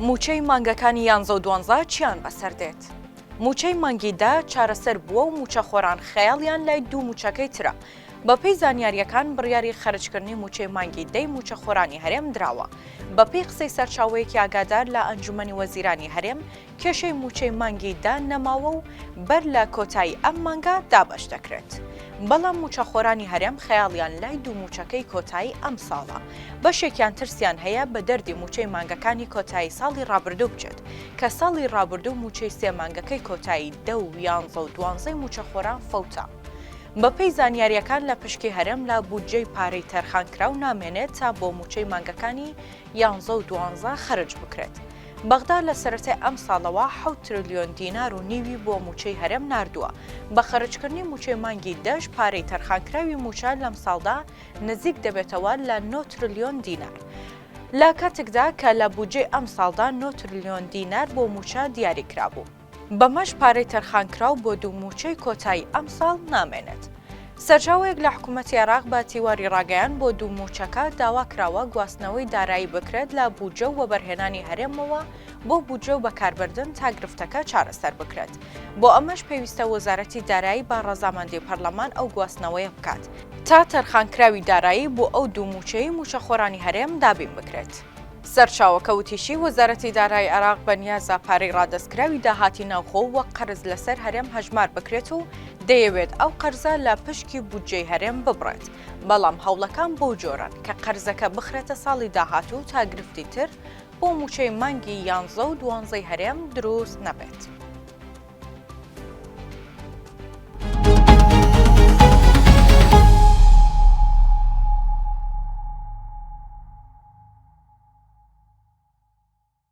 مووچەی مانگەکانی یانزە و دوانزە چیان بەسەر دێت؟ مووچەی مانگی دە چارەسەر بووە و مووچەخۆران خەیاڵیان لای دوو مووچەکەی ترە. بەپێی زانیارییەکان بڕیاری خەرجکردنی مووچەی مانگی دەی مووچەخۆرانی هەرێم دراوە. بەپێی قسەی سەرچاوەیەکی ئاگادار لە ئەنجومەنی وەزیرانی هەرێم، کێشەی مووچەی مانگی دە نەماوە و بەر لە کۆتایی ئەم مانگە دابەش دەکرێت. بەڵام مووچەخۆرانی هەرێم خەیاڵیان لای دوو مووچەکەی کۆتایی ئەمساڵە. بەشێکیان ترسیان هەیە بە دەردی مووچەی مانگەکانی کۆتایی ساڵی ڕابردوو بچێت، کە ساڵی ڕابردوو مووچەی سێ مانگەکەی کۆتایی دە و یانزە و دوانزەی مووچەخۆران فەوتا. بەپێی زانیارییەکان لە پشکی هەرێم لە بودجەی پارەی تەرخانکراو نامێنێت تا بۆ مووچەی مانگەکانی یانزە و دوانزە خەرج بکرێت. بەغدا لە سەرەتای ئەمساڵەوە حەوت ترلیۆن دینار و نیوی بۆ مووچەی هەرێم ناردووە، بە خەرجکردنی مووچەی مانگی دەش پارەی تەرخانکراوی مووچە لەمساڵدا نزیک دەبێتەوە لە نۆ ترلیۆن دینار. لە کاتێکدا کە لە بودجەی ئەمساڵدا نۆ ترلیۆن دینار بۆ مووچە دیاریکرابوو. بەمەش پارەی تەرخانکراو بۆ دوو مووچەی کۆتایی ئەمساڵ نامێنێت. سەرچاوەیەک لە حکومەتی عێراق بە تیواری ڕاگەیاند، بۆ دوو مووچەکە داواکراوە گواستنەوەی دارایی بکرێت لە بودجە و وەبەرهێنانی هەرێمەوە بۆ بودجە و بەکاربردن تا گرفتەکە چارەسەر بکرێت. بۆ ئەمەش پێویستە وەزارەتی دارایی بە ڕەزامەندی پەرلەمان ئەو گواستنەوەیە بکات تا تەرخانکراوی دارایی بۆ ئەو دوو مووچەی مووچەخۆرانی هەرێم دابین بکرێت. سەرچاوەکە وتیشی، وەزارەتی دارایی عێراق بەنیازە پارەی ڕادەستکراوی داهاتی ناوخۆ وەک قەرز لەسەر هەرێم هەژمار بکرێت و دەیەوێت ئەو قەرزە لە پشکی بودجەی هەرێم ببڕێت، بەڵام هەوڵەکان بەو جۆرەن کە قەرزەکە بخرێتە ساڵی داهاتوو تا گرفتی تر بۆ مووچەی مانگی یانزە و دوانزەی هەرێم دروست نەبێت.